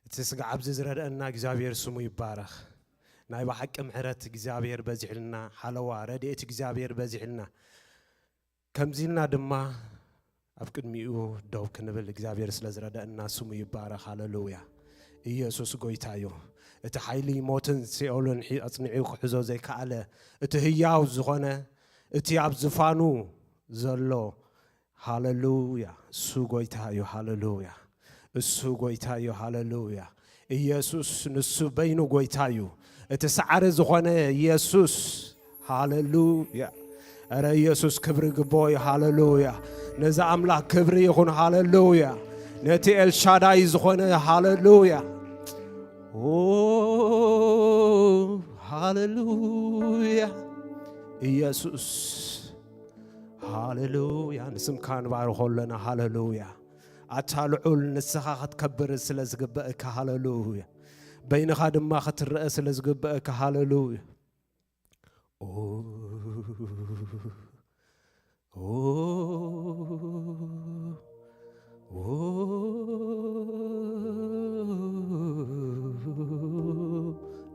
እቲ ስጋዕ ኣብዚ ዝረድአና እግዚኣብሔር ስሙ ይባረኽ። ናይ ብሓቂ ምሕረት እግዚኣብሔር በዚሕልና፣ ሓለዋ ረድኤት እግዚኣብሔር በዚሕልና። ከምዚልና ድማ ኣብ ቅድሚኡ ደው ክንብል እግዚኣብሔር ስለ ዝረድአና ስሙ ይባረኽ። ሃሌሉያ። ኢየሱስ ጎይታ እዩ። እቲ ሓይሊ ሞትን ሲኦልን ሒ-፣ ኣጽኒዑ ክሕዞ ዘይከኣለ፣ እቲ ህያው ዝኾነ፣ እቲ ኣብ ዝፋኑ ዘሎ፣ ሃሌሉያ፣ እሱ ጎይታ እዩ። ሃሌሉያ፣ እሱ ጎይታ እዩ። ሃሌሉያ፣ ኢየሱስ ንሱ በይኑ ጎይታ እዩ። እቲ ሳዕሪ ዝኾነ ኢየሱስ፣ ሃሌሉያ። እረ ኢየሱስ ክብሪ ግቦ እዩ። ሃሌሉያ፣ ነዚ ኣምላኽ ክብሪ ይኹን። ሃሌሉያ፣ ነቲ ኤልሻዳይ ዝኾነ፣ ሃሌሉያ። ኦ፣ ሃሌሉያ፣ ኢየሱስ፣ ሃሌሉያ። ንስምካ ንባርኾ ኣለና። ሃሌሉያ። ኣታ ልዑል፣ ንስኻ ክትከብር ስለ ዝግበእካ፣ ሃሌሉያ። በይንኻ ድማ ክትረአ ስለ ዝግበእካ፣ ሃሌሉያ። ኦ፣ ኦ፣ ኦ፣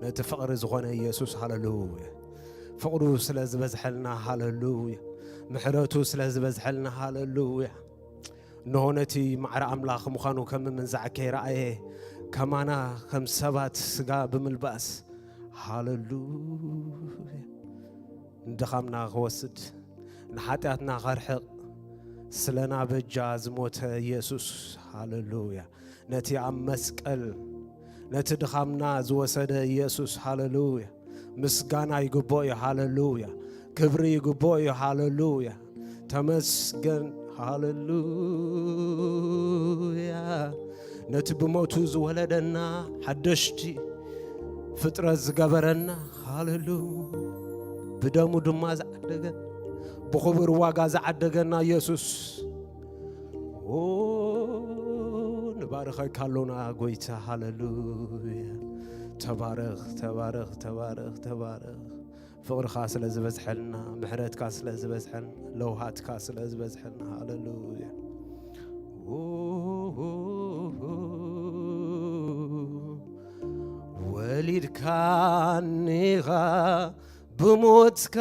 ነቲ ፍቕሪ ዝኾነ ኢየሱስ፣ ሃሌሉያ። ፍቕሩ ስለ ዝበዝሐልና፣ ሃሌሉያ። ምሕረቱ ስለ ዝበዝሐልና፣ ሃሌሉያ። እንሆ ነቲ ማዕረ ኣምላኽ ምዃኑ ከም ምንዛዕ ከይረኣየ፣ ከማና ከም ሰባት ስጋ ብምልባስ፣ ሃሌሉያ፣ ንድኻምና ክወስድ፣ ንሓጢኣትና ከርሕቕ፣ ስለና በጃ ዝሞተ ኢየሱስ፣ ሃሌሉያ። ነቲ ኣብ መስቀል ነቲ ድኻምና ዝወሰደ ኢየሱስ፣ ሃሌሉያ። ምስጋና ይግብኦ እዩ፣ ሃሌሉያ። ክብሪ ይግብኦ እዩ፣ ሃሌሉያ። ተመስገን፣ ሃሌሉያ። ነቲ ብሞቱ ዝወለደና ሓደሽቲ ፍጥረት ዝገበረና፣ ሃሌሉያ። ብደሙ ድማ ዝዓደገ፣ ብኽቡር ዋጋ ዝዓደገና ኢየሱስ፣ ኦ፣ ንባርኸካ ኣሎና ጎይታ፣ ሃሌሉያ። ተባረኽ፣ ተባረኽ፣ ተባረኽ፣ ተባረኽ። ፍቕርኻ ስለ ዝበዝሐልና፣ ምሕረትካ ስለ ዝበዝሐልና፣ ለውሃትካ ስለ ዝበዝሐልና፣ ሃሌሉያ። ኦ፣ ወሊድካኒኻ ብሞትካ፣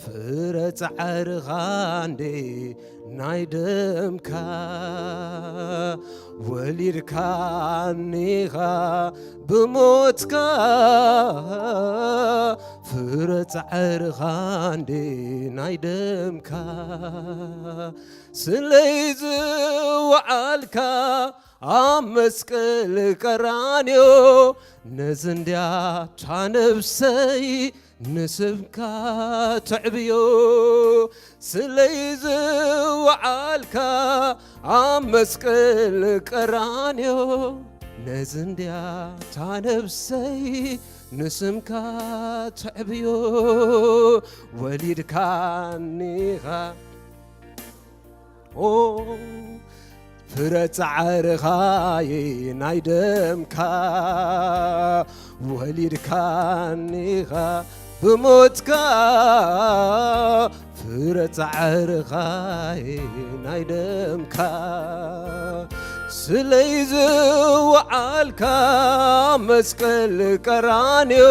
ፍረ ጻዕርኻ እንዴ ናይ ደምካ፣ ወሊድካኒኻ ብሞትካ፣ ፍረ ጻዕርኻ እንዴ ናይ ደምካ፣ ስለይ ዝወዓልካ ኣብ መስቀል ቀራንዮ፣ ነዚ እንድያ እታ ነብሰይ ንስምካ ተዕብዮ። ስለይ ዝወዓልካ ኣብ መስቀል ቀራንዮ፣ ነዚ እንድያ እታ ነብሰይ ንስምካ ተዕብዮ። ወሊድካኒኻ ኦ፣ ፍረ ጻዕርኻይ ናይ ደምካ፣ ወሊድካኒኻ ብሞትካ፣ ፍረ ጻዕርኻይ ናይ ደምካ፣ ስለይ ዝወዓልካ መስቀል ቀራንዮ፣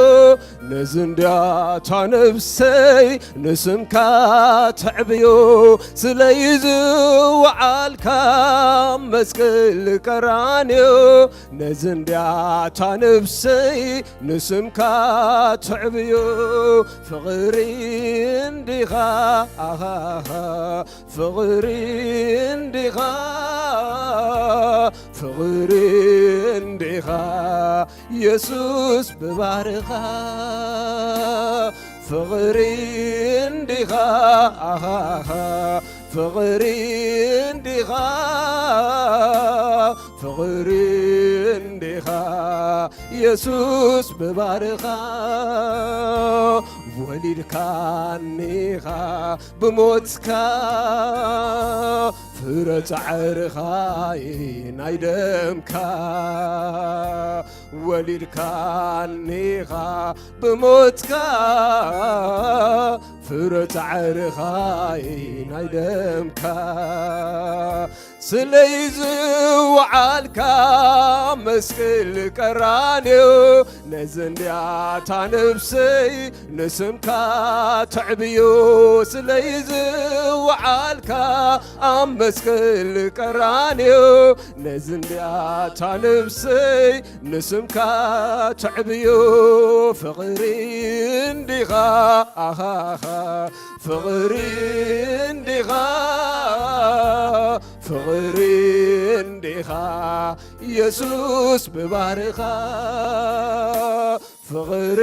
ነዚ እንድያ እታ ነብሰይ ንስምካ ተዕብዮ። ስለይ ዝወዓልካ መስቀል ቀራንዮ፣ ነዚ እንድያ እታ ነብሰይ ንስምካ ተዕብዮ። ፍቕሪ እንዲኻ፣ ኣሃሃ፣ ፍቕሪ እንዲኻ፣ ፍቕሪ እንዲኻ፣ የሱስ ብባርኻ። ፍቕሪ እንዲኻ፣ ኣሃሃ፣ ፍቕሪ እንዲኻ፣ ፍቕሪ እንዲኻ፣ የሱስ ብባርኻ። ወሊድካኒኻ ብሞትካ፣ ፍረ ጻዕርኻይ ናይ ደምካ፣ ወሊድካኒኻ ብሞትካ፣ ፍረ ጻዕርኻይ ናይ ደምካ፣ ስለይ ዝው ወዓልካ መስቀል ቀራንዮ፣ ነዚ እንድያታ ነብሰይ ንስምካ ተዕብዮ። ስለይዚ ወዓልካ ኣብ መስቀል ቀራንዮ፣ ነዚ እንድያታ ነብሰይ ንስምካ ተዕብዮ። ፍቕሪ እንዲኻ፣ ኣኻኻ፣ ፍቕሪ እንዲኻ፣ ፍቕሪ እንዲኻ፣ የሱስ ብባህርኻ። ፍቕሪ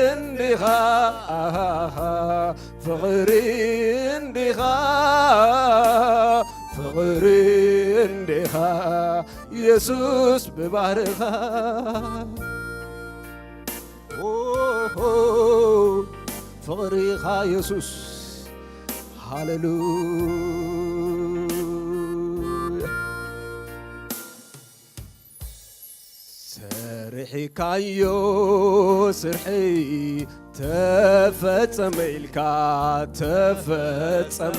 እንዲኻ፣ ኣሃሃ፣ ፍቕሪ እንዲኻ፣ ፍቕሪ እንዲኻ፣ የሱስ ብባህርኻ። ኦሆ፣ ፍቕሪ ኢኻ የሱስ። ሃሌሉያ። ሰሪሕካዮ ስርሐይ ተፈጸመ ኢልካ፣ ተፈጸመ፣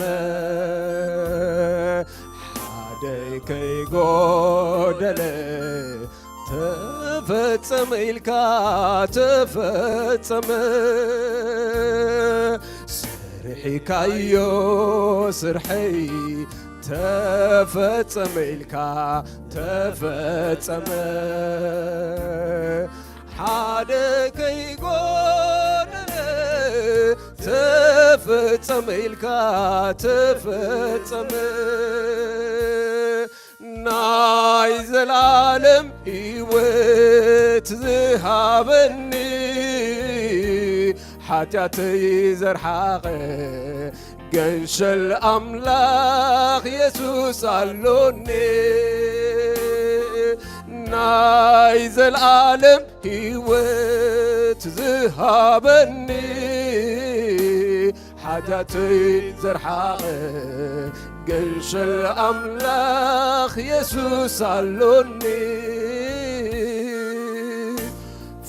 ሓደ ከይጎደለ ተፈጸመ ኢልካ፣ ተፈጸመ፣ ሰሪሕካዮ ስርሐይ ተፈጸመ ኢልካ፣ ተፈጸመ፣ ሓደ ከይጎደለ ተፈጸመ ኢልካ፣ ተፈጸመ፣ ናይ ዘላለም ህይወት ዝሃበኒ፣ ሓጢኣተይ ዘርሓቐ ገንሸል ኣምላኽ የሱስ ኣሎኒ። ናይ ዘላለም ህይወት ዝሃበኒ፣ ሓጢኣተይ ዘርሓቐ ገንሸል ኣምላኽ የሱስ ኣሎኒ።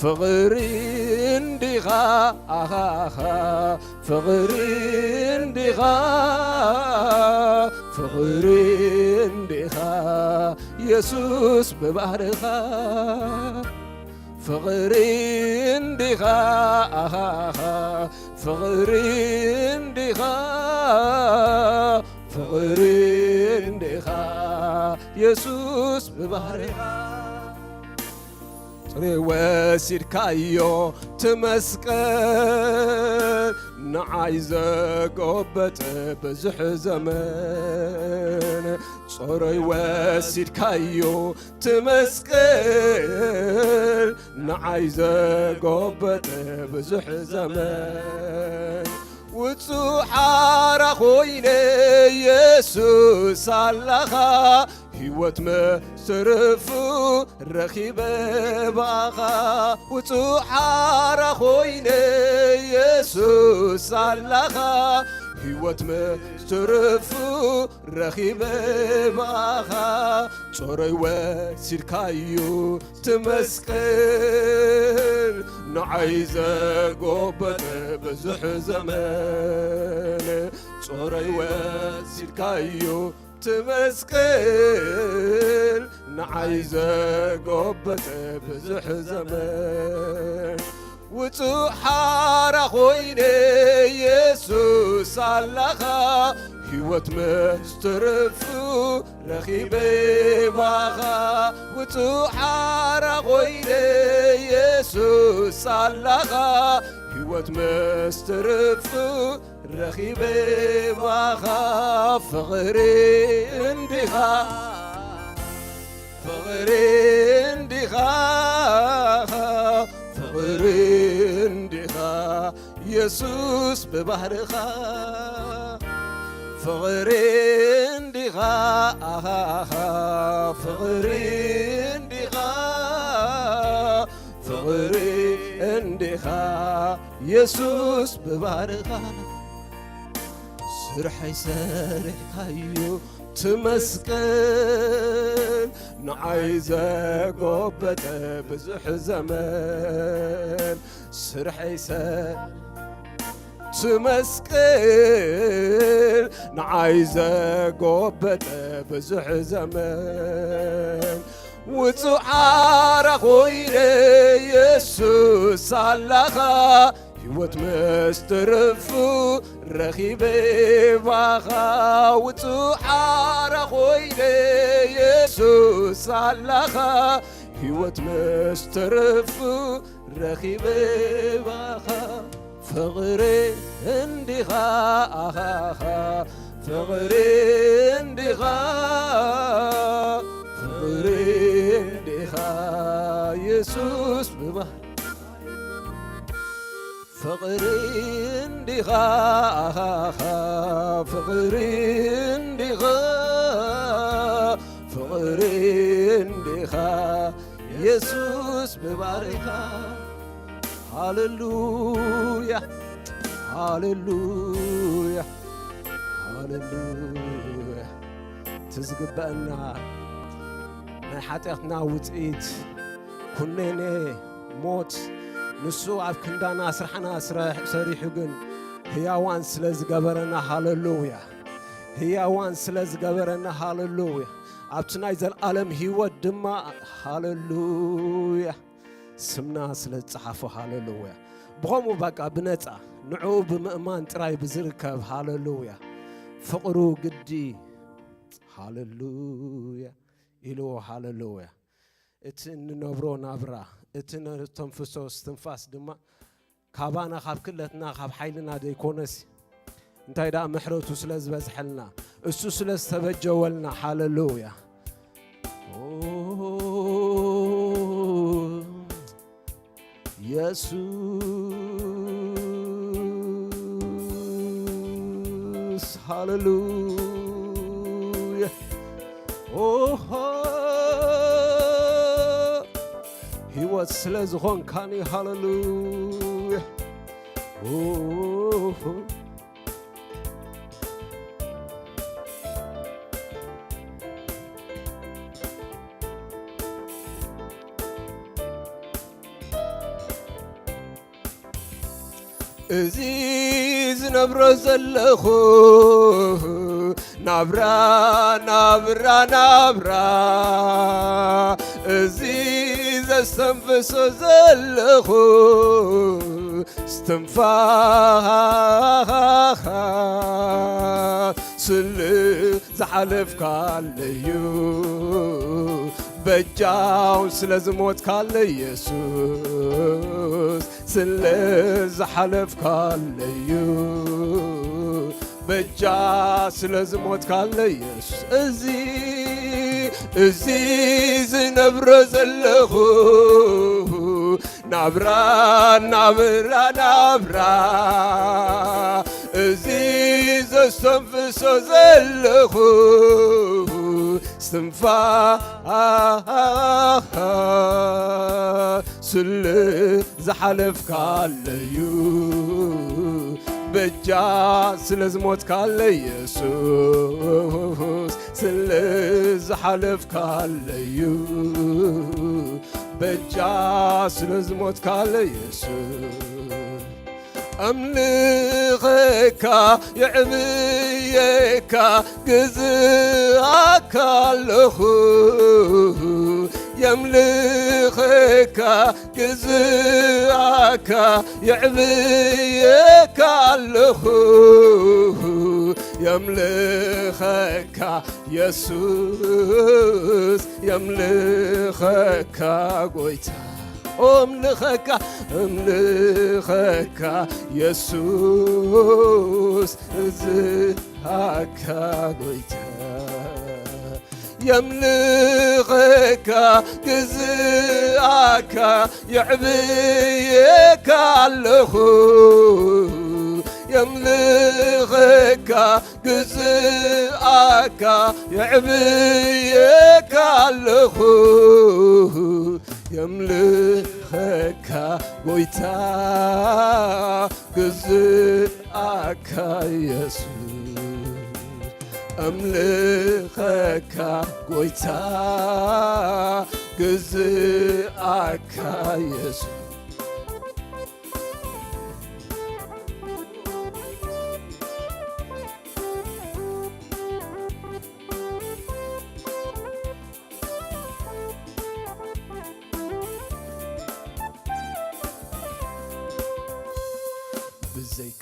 ፍቕሪ እንዲኻ፣ ኣኻኻ፣ ፍቕሪ እንዲኻ፣ ፍቕሪ እንዲኻ፣ የሱስ ብባህርኻ። ፍቕሪ እንዲኻ፣ ኣኻኻ፣ ፍቕሪ እንዲኻ፣ ፍቕሪ እንዲኻ፣ የሱስ ብባህርኻ። ጽሬ ወሲድካዮ ትመስቀል ንዓይ ዘጎበጠ ብዙሕ ዘመን። ጽሩይ ወሲድካዮ ትመስቀል ንዓይ ዘጎበጠ ብዙሕ ዘመን። ውጹእ ሓራ ኮይነ የሱስ ኣላኻ፣ ህይወት መስትርፉ ረኺበ ብኣኻ። ውጹእ ሓራ ኮይነ የሱስ ኣላኻ፣ ህይወት መስትርፉ ረኺበ ብኣኻ። ጾረይ ወሲድካዩ ትመስቀል ንዓይ ዘጎበጠ ብዙሕ ዘመን። ጾረይ ወሲድካዩ ትመስቀል ንዓይ ዘጎበጠ ብዙሕ ዘመን። ውጹእ ሓራ ኮይነ የሱስ ኣላኻ፣ ህይወት መስትርፉ ረኺበ ባኻ። ውጹእ ሓራ ኮይነ የሱስ ኣላኻ፣ ህይወት መስትርፉ ረኺበ ባኻ። ፍቕሪ እንዲኻ፣ ፍቕሪ እንዲኻ፣ ፍቕሪ እንዲኻ፣ የሱስ ብባህርኻ። ፍቕሪ እንዲኻ፣ ኣሃሃ፣ ፍቕሪ እንዲኻ፣ ፍቕሪ እንዲኻ፣ የሱስ ብባህርኻ። ስርሐይ ሰሪሕካዮ ትመስቀል፣ ንዓይ ዘጎበጠ ብዙሕ ዘመን። ስርሐይ ሰ-፣ ትመስቀል፣ ንዓይ ዘጎበጠ ብዙሕ ዘመን። ውጹእ ሓራ ኮይነ የሱስ ኣላኻ፣ ህይወት ምስ ትርፉ ረኺበ ባኻ። ውጹእ ሓራ ኮይነ የሱስ ኣላኻ፣ ህይወት ምስ ትርፉ ረኺበ ባኻ። ፍቕሪ እንዲኻ ኣኻኻ፣ ፍቕሪ እንዲኻ፣ ፍቕሪ እንዲኻ የሱስ ብባ-፣ ፍቕሪ እንዲኻ ኣኻኻ፣ ፍቕሪ እንዲኻ፣ ፍቕሪ እንዲኻ የሱስ ብባሪኻ። ሃሌሉያ፣ ሃሌሉያ፣ ሃሌሉያ። እቲ ዝግበአና ናይ ሓጢኣትና ውፅኢት ኩነኔ ሞት፣ ንሱ ኣብ ክንዳና ስራሕና ስረ-፣ ሰሪሑ ግን ህያዋን ስለ ዝገበረና፣ ሃሌሉያ። ህያዋን ስለ ዝገበረና፣ ሃሌሉያ። ኣብቲ ናይ ዘለኣለም ህይወት ድማ፣ ሃሌሉያ፣ ስምና ስለ ዝጸሓፎ፣ ሃሌሉያ። ብኸምኡ በቃ ብነጻ ንዕኡ ብምእማን ጥራይ ብዝርከብ፣ ሃሌሉያ፣ ፍቕሩ ግዲ፣ ሃሌሉያ፣ ኢልዎ፣ ሃሌሉያ። እቲ እንነብሮ ናብራ፣ እቲ ነተንፍሶ እስትንፋስ ድማ ካባና፣ ካብ ክለትና፣ ካብ ሓይልና ዘይኮነሲ፣ እንታይ ደኣ ምሕረቱ ስለ ዝበዝሐልና፣ እሱ ስለ ዝተበጀወልና፣ ሃሌሉያ። ኦ፣ የሱስ፣ ሃሌሉያ። ኦሆ፣ ህይወት ስለ ዝኾንካኒ፣ ሃሌሉያ። ኦሆ። እዚ ዝነብሮ ዘለኹ ናብራ፣ ናብራ፣ ናብራ፣ እዚ ዘስተንፍሶ ዘለኹ እስትንፋስ ስለ ዝሓለፍካለዩ፣ በጃው ስለ ዝሞትካለይ የሱስ፣ ስለ ዝሓለፍካለዩ፣ በጃ ስለ ዝሞትካለይ የሱስ፣ እዚ፣ እዚ ዝነብሮ ዘለኹ ናብራ፣ ናብራ፣ ናብራ፣ እዚ ዘስተንፍሶ ዘለኹ እስትንፋስ ስለ ዝሓለፍካለዩ፣ በጃ ስለ ዝሞትካለይ የሱስ፣ ስለ ዝሓለፍካለዩ፣ በጃ ስለ ዝሞትካለይ የሱስ። ኣምልኸካ፣ የዕብየካ፣ ግዝኣካ ኣለኹ። የምልኸካ፣ ግዝኣካ፣ የዕብየካ ኣለኹ። የምልኸካ፣ የሱስ፣ የምልኸካ፣ ጎይታ። ኦምልኸካ፣ እምልኸካ፣ የሱስ፣ እዝኣካ፣ ጎይታ። የምልኸካ፣ ግዝኣካ፣ የዕብየካ ኣለኹ። የምልኸካ፣ ግዝኣካ፣ የዕብየካ ኣለኹ። የምልኸካ፣ ጎይታ፣ ግዝኣካ፣ የሱስ። ኣምልኸካ፣ ጎይታ፣ ግዝኣካ፣ የሱስ።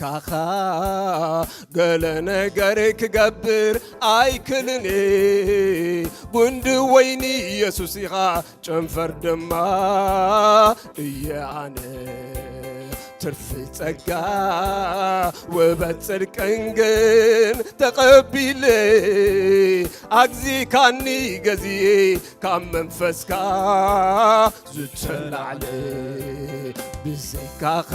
ብዘይካኻ ገለ ነገር ክገብር ኣይክልን እየ። ጉንዲ ወይኒ ኢየሱስ ኢኻ፣ ጨንፈር ድማ እየ ኣነ። ትርፊ ጸጋ ውበት ጽድቅን ግን ተቐቢለ፣ ኣግዚካኒ ገዚኤ ካብ መንፈስካ ዝተላዕለ። ብዘይካኻ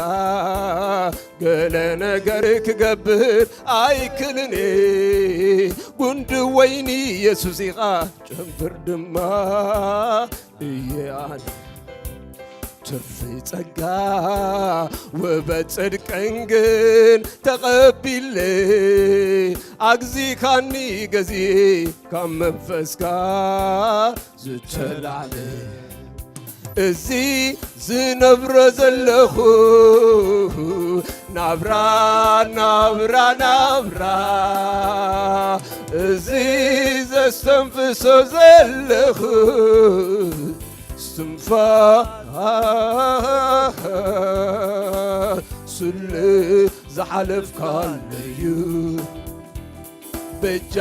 ገለ ነገር ክገብር ኣይክልን እየ። ጉንዲ ወይኒ ኢየሱስ ኢኻ፣ ጨንፈር ድማ እየ ኣነ። ትርፊ ጸጋ ውበት ጽድቅን ግን ተቐቢለ፣ ኣግዚካኒ ገዚኤ ካብ መንፈስካ ዝተላዕለ። እዚ ዝነብሮ ዘለኹ ናብራ፣ ናብራ፣ ናብራ፣ እዚ ዘስተንፍሶ ዘለኹ እስትንፋስ ስለ ዝሓለፍካለዩ። በጃ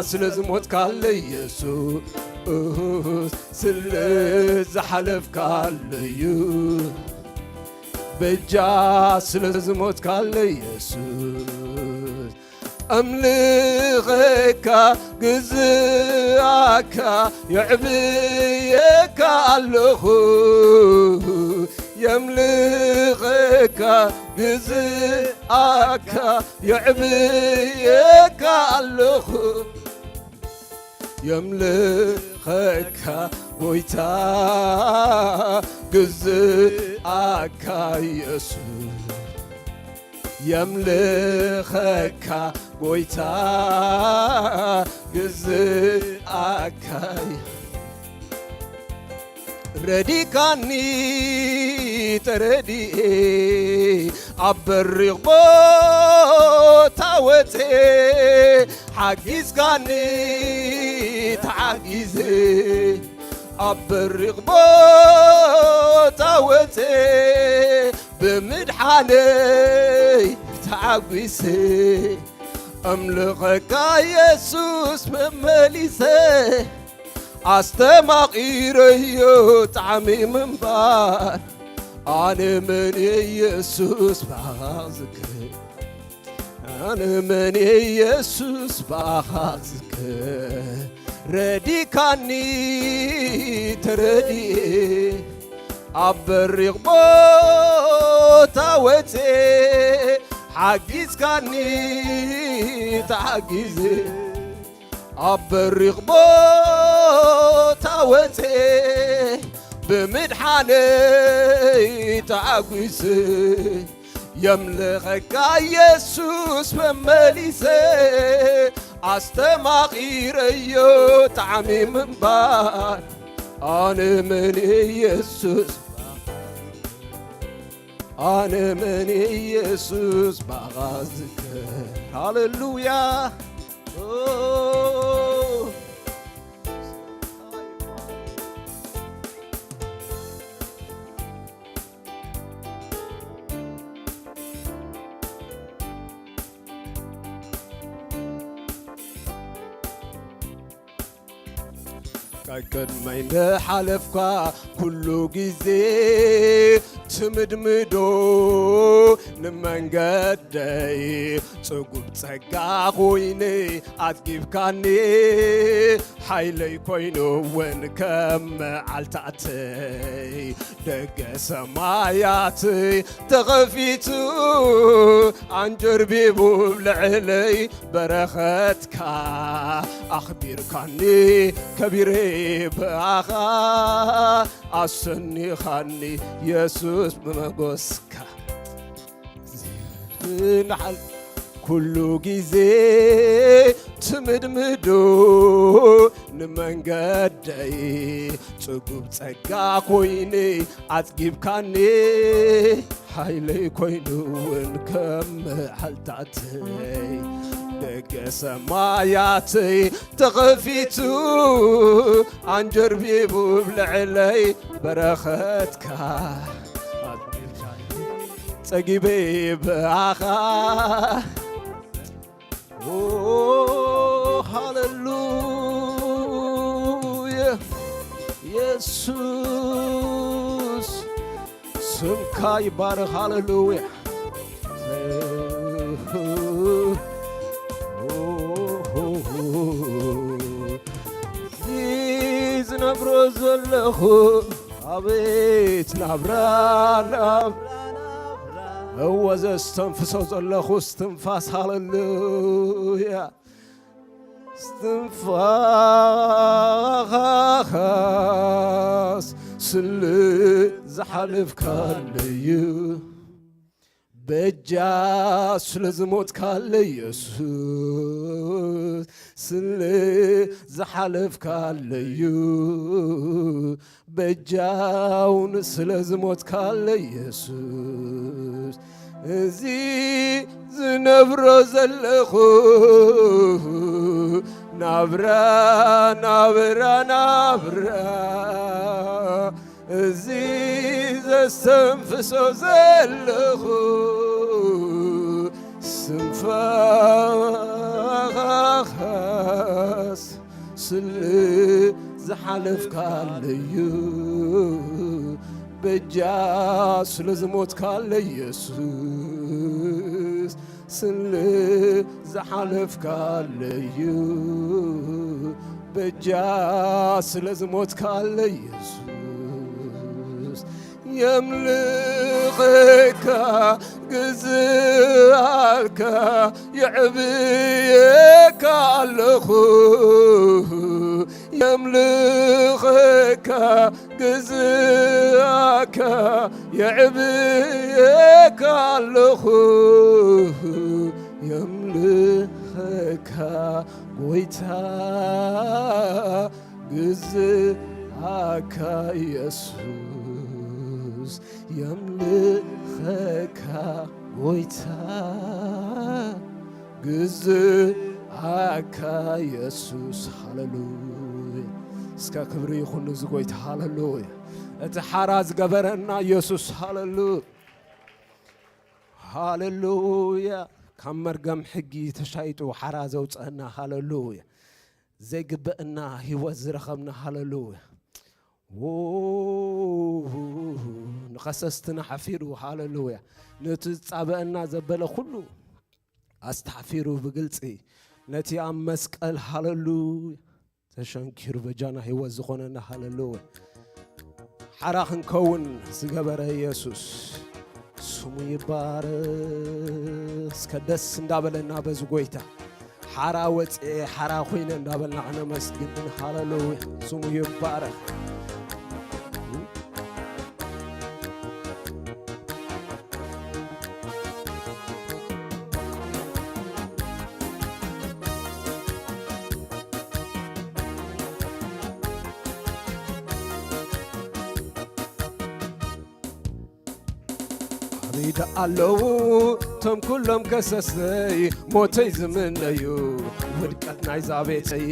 ስለ ዝሞትካለይ ኢየሱስ፣ ስለ ዝሓለፍካለዩ። በጃ ስለ ዝሞትካለይ ኢየሱስ፣ ኣምልኸካ፣ ግዝኣካ፣ የዕብየካ ኣለኹ። የምልኸካ፣ ግዝኣካ፣ የዕብየካ ኣለኹ። የምልኸካ ጎይታ፣ ግዝኣካ ኢየሱስ። የምልኸካ ጎይታ፣ ግዝኣካ። ረዲካኒ ተረዲኤ፣ ኣብ በሪኽ ቦታ ወፅኤ፣ ሓጊዝካኒ ተሓጊዘ። ኣብ በሪኽ ቦታ ወፅኤ፣ ብምድሓነይ ተዓጒሰ። ኣምልኸካ የሱስ መመሊሰ፣ ኣስተማቒረዮ ጣዕሚ ምንባር። ኣነ መን እየ የሱስ ብኣኻ ዝክር? ኣነ መን እየ የሱስ ብኣኻ ዝክር? ረዲካኒ ተረዲኤ፣ ኣብ በሪኽ ቦታ ወፅኤ፣ ሓጊዝካኒ ተሓጊዘ። ኣብ በሪኽ ቦታ ወፅኤ፣ ብምድሓነይ ተዓጒሰ። የምልኸካ የሱስ መመሊሰ፣ ኣስተማቒረዮ ጣዕሚ ምንባር። ኣነ መን እየ የሱስ፣ ኣነ መን እየ የሱስ ብኣኻ ዝክር? ሃሌሉያ። ኦ። ቀድመይ እንዳሓለፍካ ኩሉ ግዜ ትምድምዶ ንመንገደይ፣ ጽጉብ ጸጋ ኮይነ ኣጽጊብካኒ፣ ሓይለይ ኮይኑ እውን ከም መዓልታተይ። ደገ ሰማያት ተኸፊቱ፣ ኣንጀርቢቡ ኣብ ልዕለይ በረኸትካ። ኣኽቢርካኒ ከቢረ ብኣኻ፣ ኣሰኒኻኒ የሱስ ብመጎስካ። ንሓል ኩሉ ግዜ ትምድምዶ ንመንገደይ፣ ጽጉብ ጸጋ ኮይነ ኣጽጊብካኒ፣ ሓይለይ ኮይኑ እውን ከም መዓልታተይ። ደገ ሰማያተይ ተኸፊቱ፣ ኣንጀርቢቡ ኣብ ልዕለይ በረኸትካ። ጸጊበ ብኣኻ። ኦ፣ ሃሌሉያ። የሱስ ስምካ ይባረኽ። ሃሌሉያ። እዚ ዝነብሮ ዘለኹ ኣቤት ናብራ፣ ናብራ፣ ናብራ። እወ ዘስተንፍሶ ዘለኹ እስትንፋስ፣ ሃሌሉያ። እስትንፋስ ስለ ዝሓለፍካለዩ፣ በጃ ስለ ዝሞትካለይ የሱስ፣ ስለ ዝሓለፍካለዩ፣ በጃውን ስለ ዝሞትካለይ የሱስ፣ እዚ ዝነብሮ ዘለኹ ናብራ፣ ናብራ፣ ናብራ፣ እዚ ዘስተንፍሶ ዘለኹ ስንፋኻኻስ ስለ ዝሓለፍካለዩ፣ በጃ ስለ ዝሞትካለይ የሱስ፣ ስለ ዝሓለፍካለዩ፣ በጃ ስለ ዝሞትካለይ የሱስ፣ የምልኸካ፣ ግዝኣልካ፣ የዕብየካ ኣለኹ። የምልኸካ፣ ግዝኣካ፣ የዕብየካ ኣለኹ። የምልኸካ፣ ጎይታ፣ ግዝኣካ የሱስ፣ የምልኸካ ጎይታ፣ ግዝኣካ የሱስ። ሃሌሉያ። እስከ ክብሪ ይኹን ንዚ ጎይታ። ሃሌሉያ። እቲ ሓራ ዝገበረና የሱስ። ሃሌሉያ። ሃሌሉያ። ካብ መርገም ሕጊ ተሻይጡ ሓራ ዘውፀአና። ሃሌሉያ። ዘይግበእና ህይወት ዝረኸብና። ሃሌሉያ። ው-፣ ንኸሰስትና ሓፊሩ። ሃሌሉያ። ነቲ ዝጻበአና ዘበለ ኩሉ ኣስተሓፊሩ ብግልጺ ነቲ ኣብ መስቀል፣ ሃሌሉያ፣ ተሸንኪሩ በጃና ህይወት ዝኾነና። ሃሌሉያ። ሓራ ክንከውን ዝገበረ የሱስ ስሙ ይባረክ። እስከ ደስ እንዳበለና በዚ ጎይታ፣ ሓራ ወፅኤ፣ ሓራ ኮይነ እንዳበልና ክነመስግን። ሃሌሉያ። ስሙ ይባረክ። ኣበይ ደኣ ኣለዉ እቶም ኩሎም ከሰሰይ፣ ሞተይ ዝምነዩ፣ ውድቀት ናይዛ ቤተይ?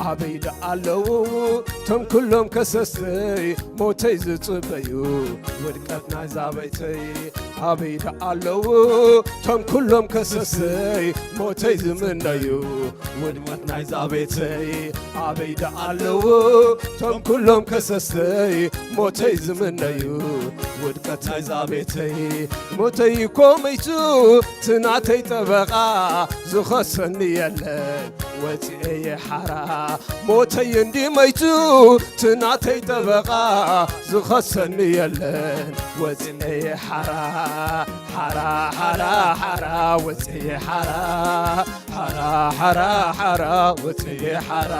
ኣበይ ደኣ ኣለዉ እቶም ኩሎም ከሰሰይ፣ ሞተይ ዝጽበዩ፣ ውድቀት ናይዛ ቤተይ? ኣበይ ደኣ ኣለዉ እቶም ኩሎም ከሰሰይ፣ ሞተይ ዝምነዩ፣ ውድቀት ናይዛ ቤተይ? ኣበይ ደኣ ኣለዉ እቶም ኩሎም ከሰሰይ፣ ሞተይ ዝምነዩ፣ ውድቀት ናይዛ ቤተይ? ሞተይ እኮ መይቱ፣ እቲ ናተይ ጠበቓ ዝኸሰኒ የለን፣ ወፂኤ እየ ሓራ። ሞተይ እንዲ መይቱ፣ እቲ ናተይ ጠበቓ ዝኸሰኒ የለን፣ ወፂኤ እየ ሓራ። ሓራ፣ ሓራ፣ ሓራ፣ ወፂኤ እየ ሓራ። ሓራ፣ ሓራ፣ ሓራ፣ ወፅየ ሓራ።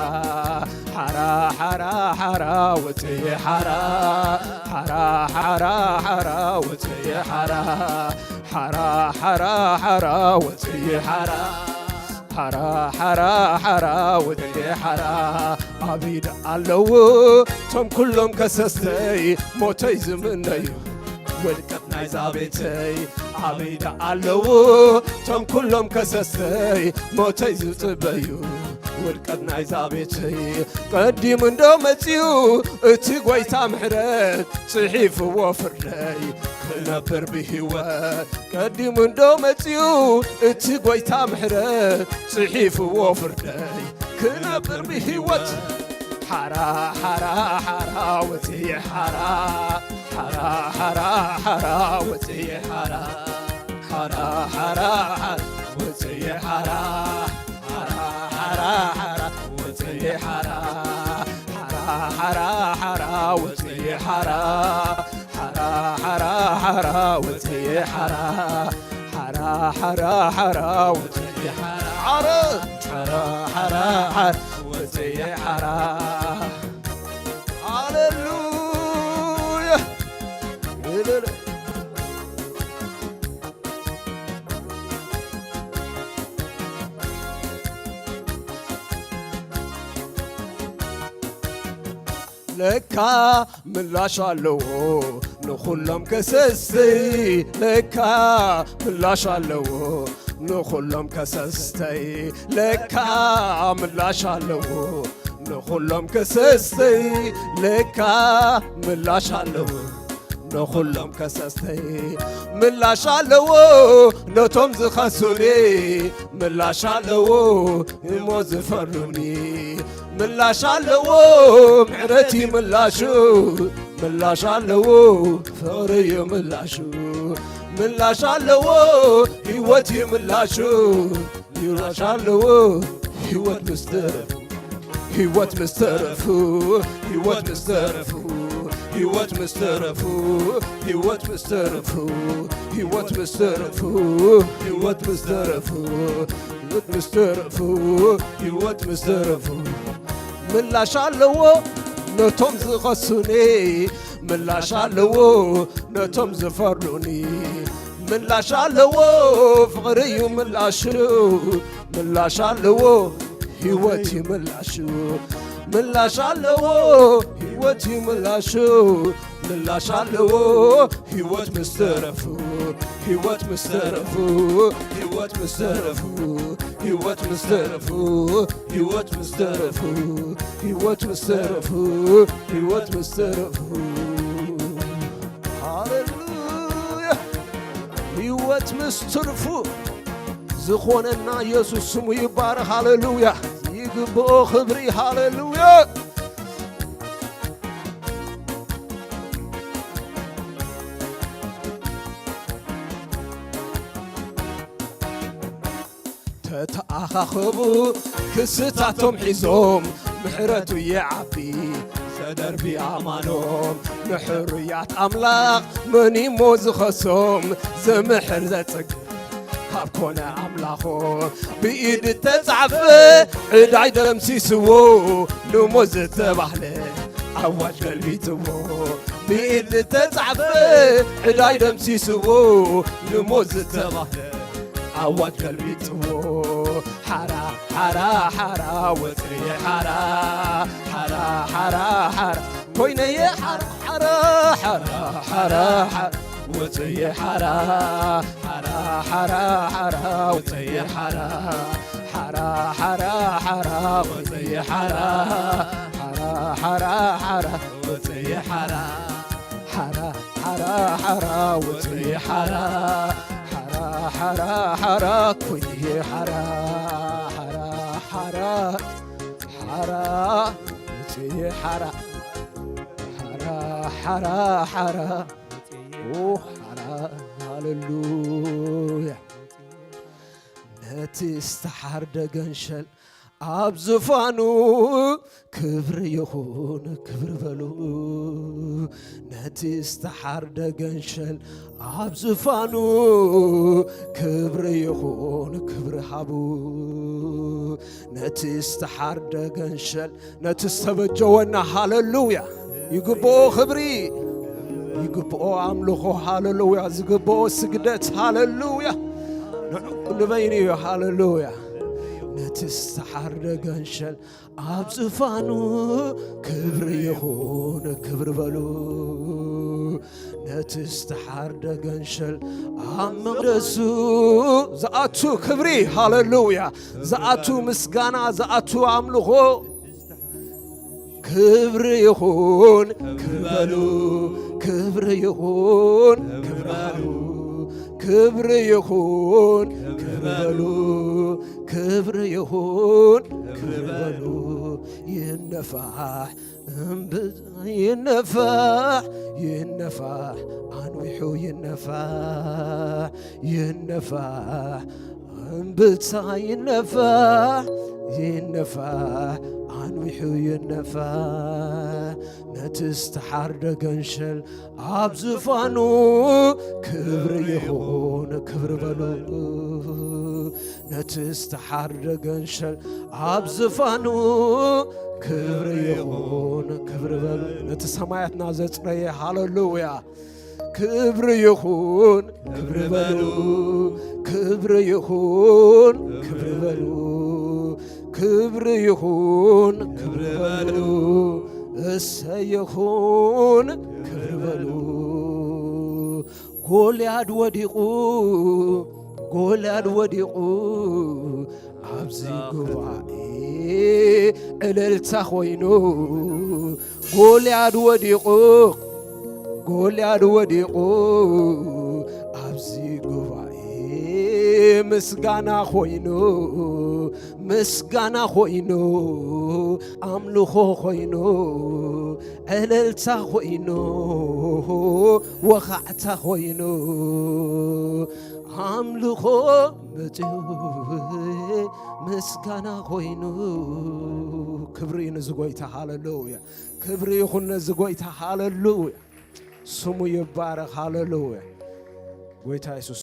ሓራ፣ ሓራ፣ ሓራ፣ ወፅየ ሓራ። ሓራ፣ ሓራ፣ ሓራ፣ ወፅየ ሓራ። ሓራ፣ ሓራ፣ ሓራ፣ ወፅየ ሓራ። ሓራ፣ ሓራ፣ ሓራ፣ ወፅየ ሓራ። ኣበይ ደኣ ኣለዉ እቶም ኩሎም ከሰስተይ፣ ሞተይ ዝምነዩ፣ ውድቀት ናይዛ ቤተይ? ኣበይ ደኣ ኣለዉ እቶም ኩሎም ከሰስተይ፣ ሞተይ ዝጽበዩ፣ ውድቀት ናይዛ ቤተይ ቀዲሙ እንዶ መጺኡ እቲ ጐይታ ምሕረት ጽሒፍዎ ፍርደይ ክነብር ብህይወት ቀዲሙ እንዶ መጺኡ እቲ ጐይታ ምሕረት ጽሒፍዎ ፍርደይ ክነብር ብህይወት ሓራ ሓራ ሓራ ወጽየ ሓራ ሓራ ሓራ ሓራ ወጽየ ሓራ ሓራ ሓራ ሓራ ወጽየ ሓራ ሓራ ሓራ ሓራ ወጽየ ሓራ ሓራ ሓራ ሓራ ወጽየ ሓራ ሓራ ሓራ ሓራ ወጽየ ሓራ ሓራ ሓራ ሓራ ወጽየ ሓራ ሓራ ሓራ ሓራ ወጽየ ሓራ ሃሌሉያ። ለካ ምላሽ ኣለዎ ንኹሎም ከሰስተይ ለካ ምላሽ ኣለዎ ንኹሎም ከሰስተይ ለካ ምላሽ ኣለዎ ንኹሎም ከሰስተይ ለካ ምላሽ ኣለዎ ንኹሎም ከሰስተይ ምላሽ ኣለዎ ነቶም ዝኸሱኒ ምላሽ ኣለዎ እሞ ዝፈርዱኒ ምላሽ ኣለዎ ምሕረት እዩ ምላሹ ምላሽ ኣለዎ ፍቕሪ እዩ ምላሹ ምላሽ ኣለዎ ህይወት እዩ ምላሹ ምላሽ ኣለዎ ህይወት ምስ ተረፉ ህይወት ምስ ተረፉ ህይወት ምስ ተረፉ ህይወት ምስ ተረፉ ህይወት ምስ ተረፉ ህይወት ምስ ተረፉ ህይወት ምስ ተረፉ ህይወት ምስ ተረፉ ህይወት ምስ ተረፉ ምላሽ ኣለዎ ነቶም ዝኸሱኒ ምላሽ ኣለዎ ነቶም ዝፈርዱኒ ምላሽ ኣለዎ ፍቕሪ እዩ ምላሹ ምላሽ ኣለዎ ህይወት እዩ ምላሹ ምላሽ ኣለዎ ህይወት እዩ ምላሹ ምላሽ ኣለዎ ህይወት ምስ ተረፉ ህይወት ምስ ተረፉ ህይወት ምስ ተረፉ ህይወት ምስ ተረፉ ህይወት ምስ ተረፉ ህይወት ምስ ተረፉ ህይወት ምስ ተረፉ ሃሌሉያ ህይወት ምስ ትርፉ ዝኾነና ኢየሱስ ስሙ ይባረኽ ሃሌሉያ ይግብኦ ክብሪ ሃሌሉያ ተተኣኻኸቡ ክስታቶም ሒዞም ምሕረቱ ይዓቢ ዘደርቢ ኣማኖም ንሕሩያት ኣምላኽ መን እሞ ዝኸሶም ዘምሕር ዘጽግ ካብ ኮነ ኣምላኾ ብኢድ እተጻሕፈ ዕዳይ ደምሲስዎ ንሞት ዝተባህለ ኣዋጅ ገልቢጥዎ ብኢድ ዝተጻሕፈ ዕዳይ ደምሲስዎ ንሞት ዝተባህለ ኣዋጅ ገልቢጥዎ ሓራ ሓራ ሓራ ወፅየ ሓራ ሓራ ሓራ ሓራ ኮይነየ ሓራ ሓራ ሓራ ሓራ ሓራ ወፅየ ሓራ ሓራ ሓራ ሓራ ወፅየ ሓራ ሓራ ሓራ ሓራ ወፅየ ሓራ ሓራ ሓራ ሓራ ወፅየ ሓራ ሓራ ሓራ ሓራ ወፅየ ሓራ ሓራ ሓራ ሓራ ኮይነየ ሓራ ሓራ ሓራ ሓራ ወፅየ ሓራ ሓራ ሓራ ሓራ ኦ ሓራ ሃሌሉያ ነቲ ዝተሓርደ ገንሸል ኣብ ዝፋኑ ክብሪ ይኹን ክብሪ በሉ ነቲ ዝተሓርደ ገንሸል ኣብ ዝፋኑ ክብሪ ይኹን ክብሪ ሃቡ ነቲ ዝተሓርደ ገንሸል ነቲ ዝተበጀወና ሃለሉያ ይግብኦ ክብሪ ይግብኦ ኣምልኾ ሃለሉያ ዝግብኦ ስግደት ሃለሉያ ንዑ ንበይኑ እዩ ሃለሉያ ነቲ ዝተሓርደ ገንሸል ኣብ ዝፋኑ ክብሪ ይኹን ክብሪ በሉ ነቲ ዝተሓርደ ገንሸል ኣብ መቕደሱ ዝኣቱ ክብሪ፣ ሃሌሉያ፣ ዝኣቱ ምስጋና፣ ዝኣቱ ኣምልኾ። ክብሪ ይኹን፣ ክብሪ በሉ፣ ክብሪ ይኹን፣ ክብሪ በሉ፣ ክብሪ ይኹን፣ ክብሪ በሉ፣ ክብሪ ይኹን፣ ክብሪ በሉ። ይነፋሕ እምብ-፣ ይነፋሕ፣ ይነፋሕ፣ ኣንዊሑ ይነፋሕ፣ ይነፋሕ፣ እምብታ ይነፋሕ፣ ይነፋሕ፣ ኣንዊሑ ይነፋሕ። ነቲ ዝተሓርደ ገንሸል ኣብ ዝፋኑ ክብሪ ይኹን፣ ክብሪ በሉ። ነቲ ዝተሓርደ ገንሸል ኣብ ዝፋኑ ክብሪ ይኹን፣ ክብሪ በሉ። ነቲ ሰማያትና ዘጽረየ፣ ሃሌሉያ። ክብሪ ይኹን፣ ክብሪ በሉ። ክብሪ ይኹን፣ ክብሪ በሉ። ክብሪ ይኹን፣ ክብሪ በሉ። እሰይ ይኹን፣ ክብሪ በሉ። ጎልያድ ወዲቑ፣ ጎልያድ ወዲቑ፣ ኣብዚ ጉባኤ እልልታ ኾይኑ። ጎልያድ ወዲቑ፣ ጎልያድ ወዲቑ፣ ኣብዚ ጉባኤ ምስጋና ኾይኑ፣ ምስጋና ኾይኑ፣ ኣምልኾ ኾይኑ፣ ዕልልታ ኾይኑ፣ ወኻዕታ ኾይኑ፣ ኣምልኾ መጺኡ፣ ምስጋና ኾይኑ። ክብሪ እዩ ንዚ ጎይታ፣ ሃሌሉያ። ክብሪ ይኹን ነዚ ጎይታ፣ ሃሌሉያ። ስሙ ይባረኽ፣ ሃሌሉያ። ጎይታ የሱስ